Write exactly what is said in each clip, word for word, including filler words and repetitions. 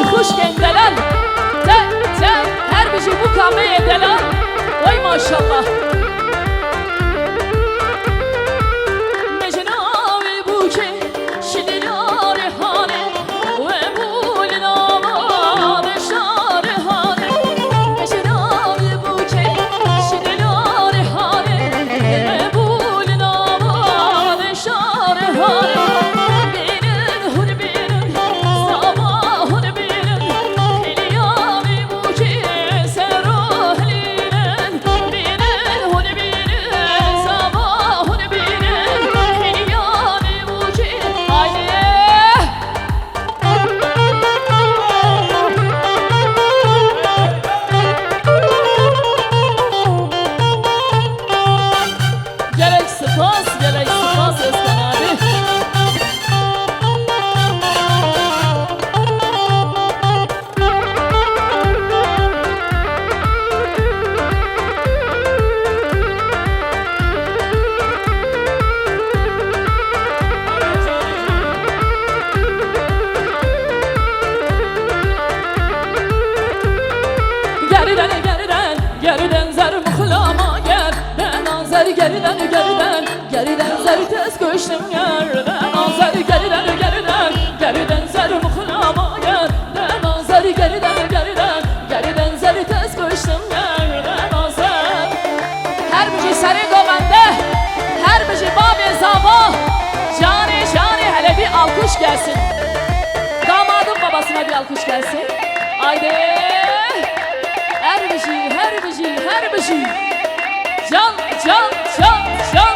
Xuşkên delal. Te, te, her bijî bûka me yê delal. Wey maşallah. Mejna wî bûkê şilîlarê hane, we bûlî nava de şarê hane. Mejna wî bûkê şilîlarê hane, we bûlî nava de şarê hane. Bînin hûn bînin, zava hûn bînin, hêliya wî bûkê ser û hilînin. Bînin hûn bînin, zava hûn bînin, hêliya wî bûkê. Haydi. Gelek spas, gelek spas Özkan abi. Geriden, geriden, geriden zer muhlama ger. Dena zer geriden, geriden, geriden zer tez koştum ger. Dena zer geriden, geriden, geriden zer muhlama ger. Dena zer geriden, geriden, geriden zer tez koştum ger. Dena zer. Her bijî serê govende, her bijî babê zava. Canê, canê, hele bir alkış gelsin. Damadın babasına bir alkış gelsin. Haydi. Her bijî, her bijî, her bijî. Can, can, can, can.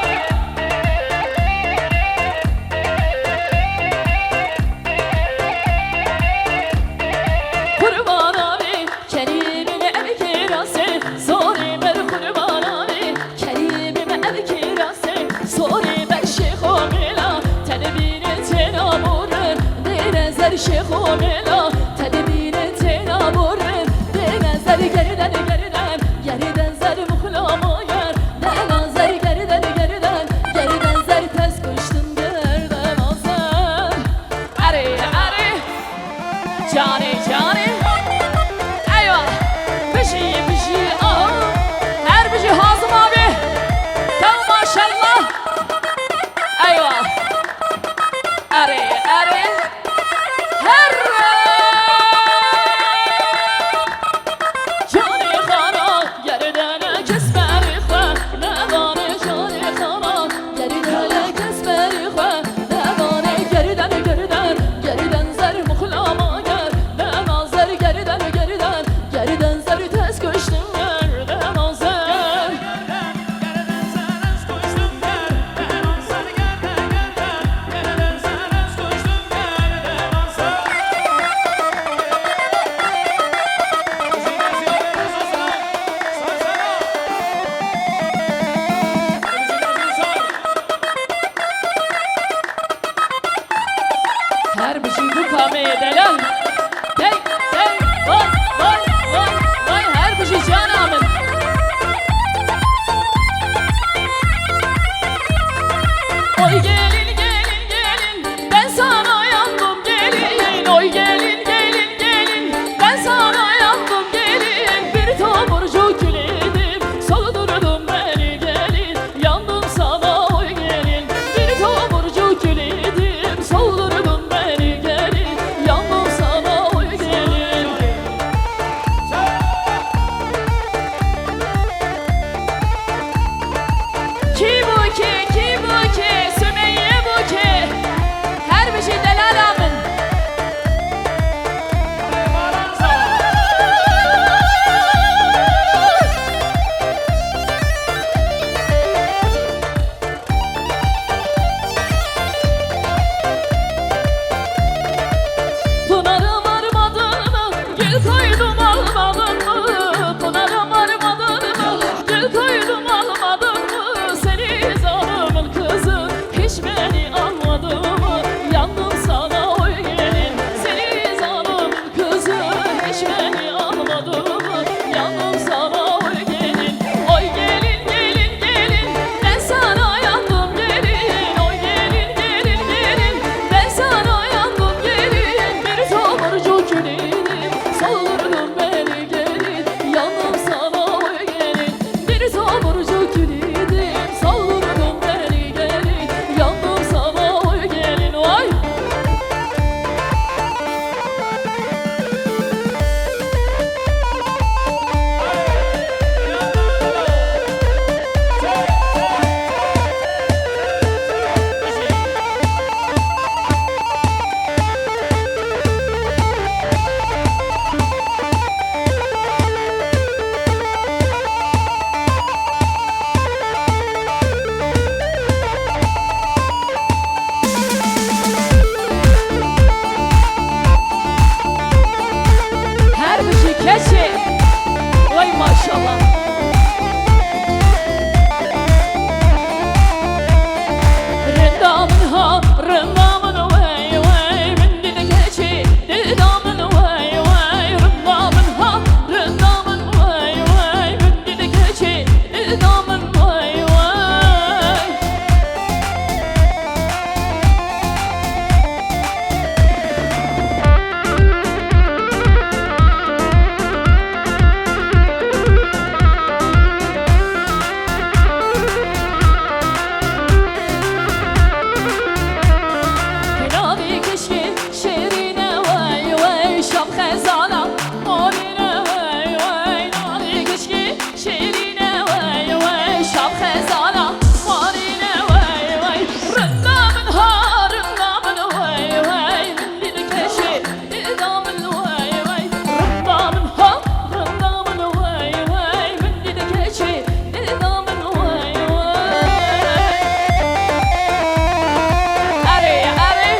Kurban abi, Kerîmê me ev kirasê, zorê ber qurbana wê. Kerîmê me ev kirasê, zorê ber şêxo mêla. Tedbîrê têna borin, dêne zer şêxo mêla. Tedbîrê têna borin, dêne zer gerden gerden. Gerden zer muhlama ger, dena zer gerden gerden. Gerden zer tez kuştum gerden azer. Erê, erê. Canê, canê. Eywa. Bijî, bijî, aha. Her bijî Hazim abi. Tam maşallah. Eywa. Erê, erê. Her Keçê. Vay maşallah. Rinda min ha, rinda min wey wey, min dît keçê, dida min wey wey, rinda min ha, rinda min wey wey, min dît keçê, dida min wey wey. Navê kişkê şêrîne wey wey, şap xezala morîne wey wey, navê kişkê Şêrîne wey wey, şap xezala morîne wey wey. Rinda min ha, rinda min wey wey, min dît keçê, dida min wey wey. Rinda min ha, rinda min wey wey, min dît keçê, dida min wey wey. Erê, erê.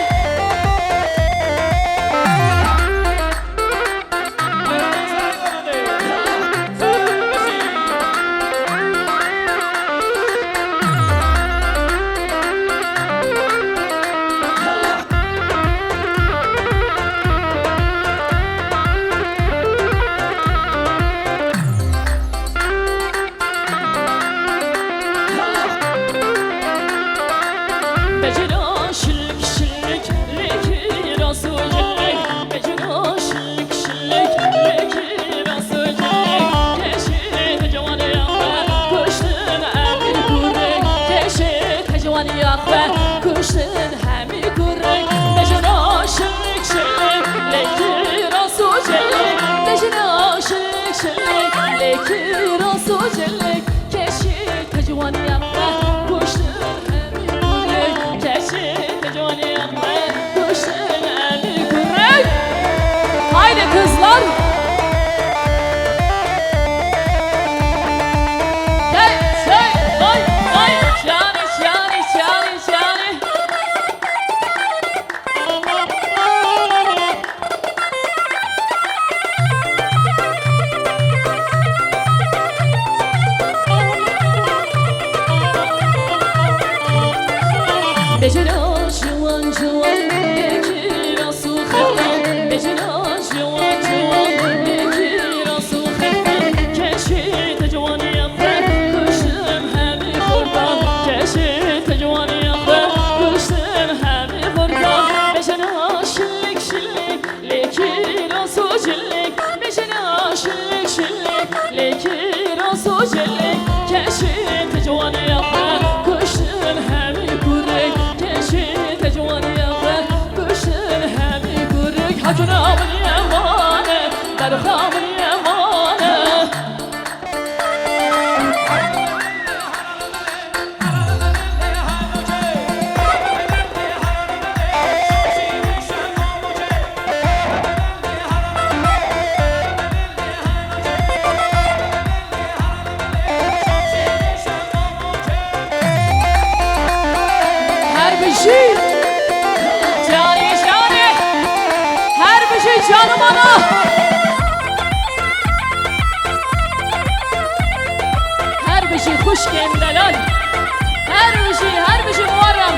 Bejna şilik şilik, lêkî rast û cilek. Bejna şilik şilik, lêkî rast û cilek. Keşê te ciwaniya xwe kuştin hemî kurek. Keşê te ciwaniya xwe kuştin hemî kurek. Bejna şilik şilik, lêkî rast û cilek. Bejna şilik şilik, lêkî rast û cilek. Keşê te ciwaniya xwe kuştin hemî kurek. Keşê te ciwaniya xwe kuştin hemî kurek. Haydi kızlar. Hey, hey, hey, hey. Şahane, şahane, şahane, şahane. Bejna ciwan ciwan, lêkî rast û xefe. Bejna ciwan ciwan, lêkî rast û xefe. Keşê te ciwaniya xwe kuştin hemî xurdan. Keşê te ciwaniya xwe kuştin hemî xurdan. Bejna şilik şilik, lêkî rast û cilek. Bejna şilik şilik, lêkî rast û cilek. Keşê te ciwaniya xwe kuştin hemî kurek. Keşê te ciwaniya xwe kuştin hemî kurek. Hacuna min yemane, berxa min yemane. Her bijî. Canê, canê. Her bijî canimana. Her bijî xwişkên delal. Her bijî, her bijî Muharrem.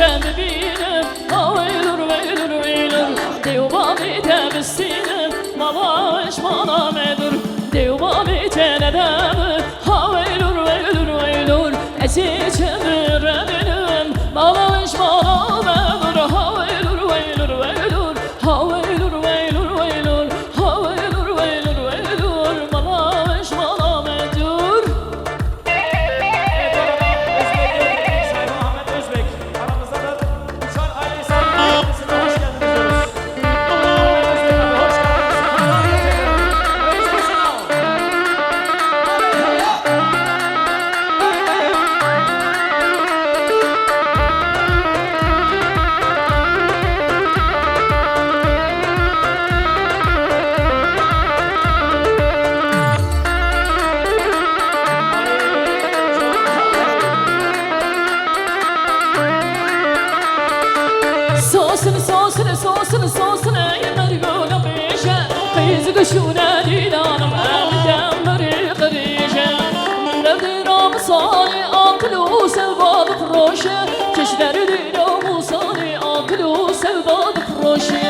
Bibînim, ha weylur, weylur, weylur. Dêw bavê te bistînim, mala weş mala me dur. Dêw bavê te nedeme, ha weylur, weylur, weylur. Ez ê çi bi re bînim, mala weş mala me dur. Ha weylur, weylur, weylur. Ha weylur, weylur, weylur. Ha weylur, weylur, weylur. Mala weş mala me dur. Evet, bu arada Özbek'e Sayın Ahmet Özbek aramızdadır. Uçar ailesi ailesine hoş geldiniz diyoruz. Ahmet Özbek abi, hoş geldiniz. Özbek, sağ ol. Sosin, sosin, sosin, sosin, ey mergona bêje. Qîzig şûne dîlanim, em demirê qirêje. Min derdê ramsanê aqil û sevba difiroşe. Keş derdê ramsanê aqil û sevba difiroşe.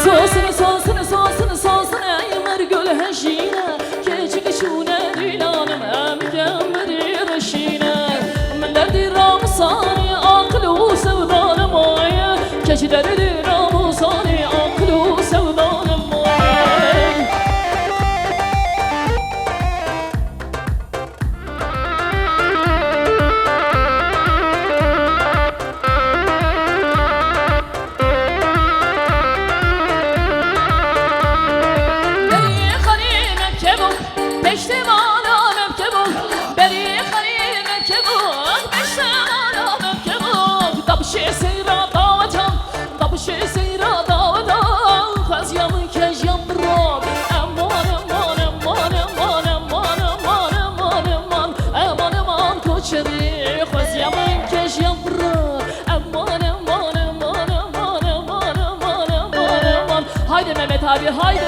Sosin, sosin, sosin, sosin, ey mergul hejîne. Keçik şûne dîlanim, em demirê reşîne. Min derdî ramsanî aqil û sevda nemaye. Keç derdî ramsanî aqil û sevda nemaye. Berî xanî me kebok, peştemala me kebok. Berî xanî me kebok, peştemala me kebok. Dabşê seyra dawetan, dabşê seyra dawetan. Xweziya min kejiyan biro. Eman, eman, eman, eman, eman, eman, eman, eman, eman, eman, koçerê. Xweziya min kejiyan biro. Aman, aman, aman, aman. Haydi Mehmet abi, haydi.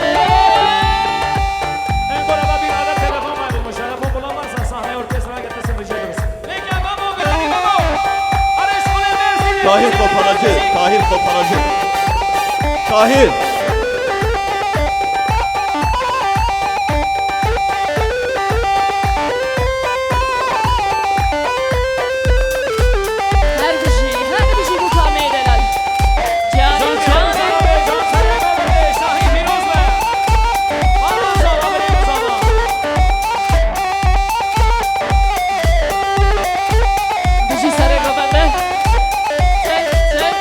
Evet, bu arada bir ara telefon var, bu telefon bulan varsa sahneye orkestraya getirsin, rica ederiz. Peki, Memo, bir hadi Memo. Hadi şöyle bir Tahir Koparacı, Tahir Koparacı. Tahir. Her bijî, her bijî bu kamê delal. Can, can, can. Bijî serê govende. Çek, çek.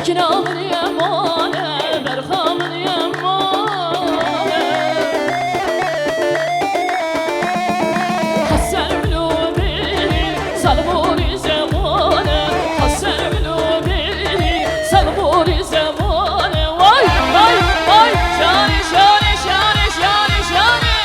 Kina min ye mane, berxa min ye mane. Hesen min û bî, salmorî zemane. Hesen min û bî, salmorî zemane. Vay, vay, vay. Şanê, şanê, şanê, şanê, şanê.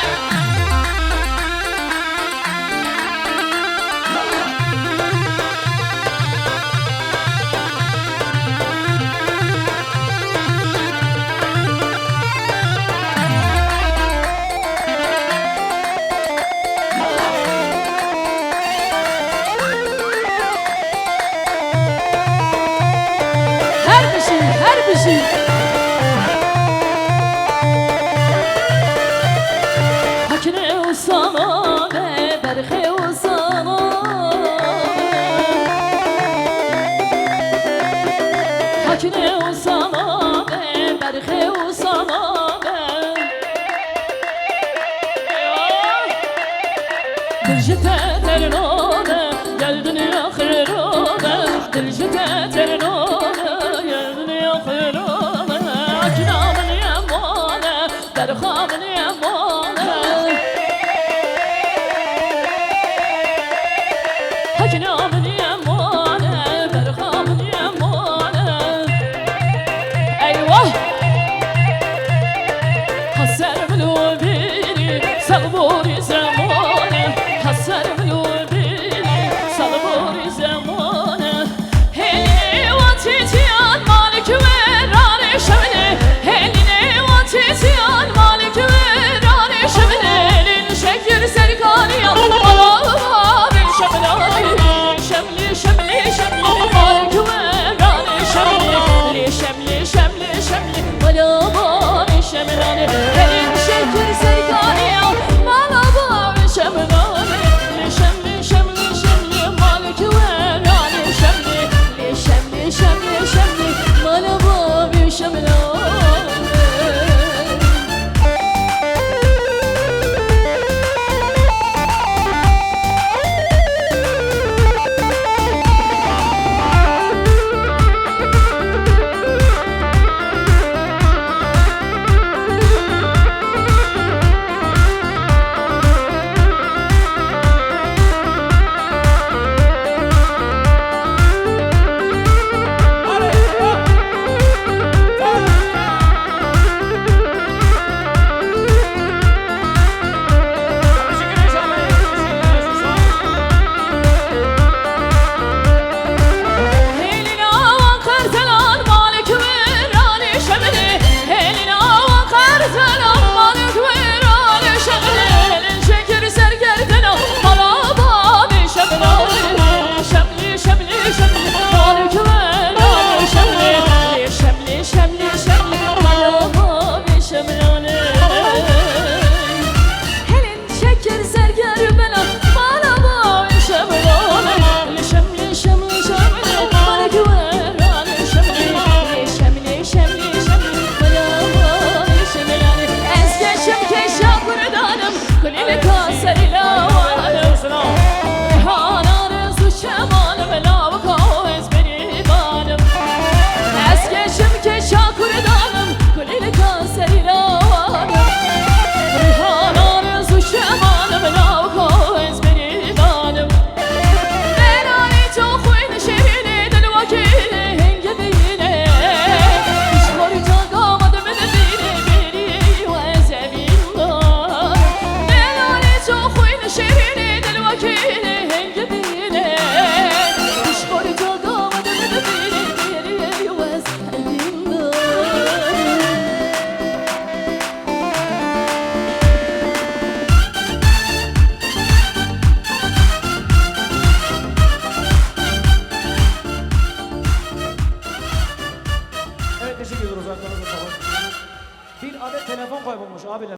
Her bijî, her bijî.